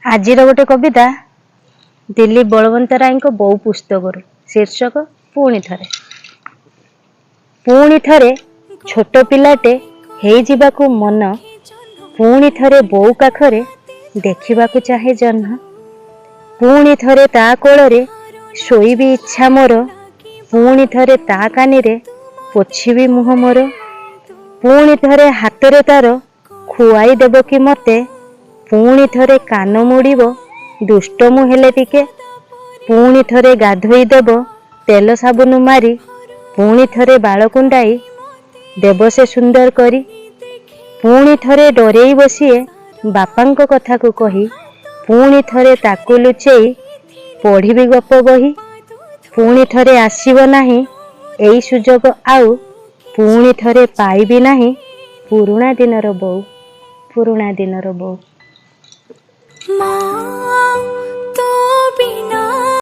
ଆଜିର ଗୋଟେ କବିତା ଦିଲ୍ଲୀପ ବଳବନ୍ତରାୟଙ୍କ ବୋଉ ପୁସ୍ତକରୁ, ଶୀର୍ଷକ ପୁଣି ଥରେ। ପୁଣି ଥରେ ଛୋଟ ପିଲାଟେ ହେଇଯିବାକୁ ମନ, ପୁଣି ଥରେ ବୋଉ କାଖରେ ଦେଖିବାକୁ ଚାହେଁ ଜହ୍ନ। ପୁଣି ଥରେ ତା କୋଳରେ ଶୋଇବି ଇଚ୍ଛା ମୋର, ପୁଣି ଥରେ ତା କାନିରେ ପୋଛିବି ମୁହଁ ମୋର। ପୁଣି ଥରେ ହାତରେ ତାର ଖୁଆଇ ଦେବ କି ମତେ, ପୁଣି ଥରେ କାନ ମୋଡ଼ିବ ଦୁଷ୍ଟ ମୁଁ ହେଲେ ଟିକେ। ପୁଣି ଥରେ ଗାଧୋଇ ଦେବ ତେଲ ସାବୁନ ମାରି, ପୁଣି ଥରେ ବାଳ କୁଣ୍ଡାଇ ଦେବ ସେ ସୁନ୍ଦର କରି। ପୁଣି ଥରେ ଡରେଇ ବସିଏ ବାପାଙ୍କ କଥାକୁ କହି, ପୁଣି ଥରେ ତାକୁ ଲୁଚେଇ ପଢ଼ିବି ଗପ ବହି। ପୁଣି ଥରେ ଆସିବ ନାହିଁ ଏଇ ସୁଯୋଗ ଆଉ, ପୁଣି ଥରେ ପାଇବି ନାହିଁ ପୁରୁଣା ଦିନର ବୋଉ, ପୁରୁଣା ଦିନର ବୋଉ। ମା।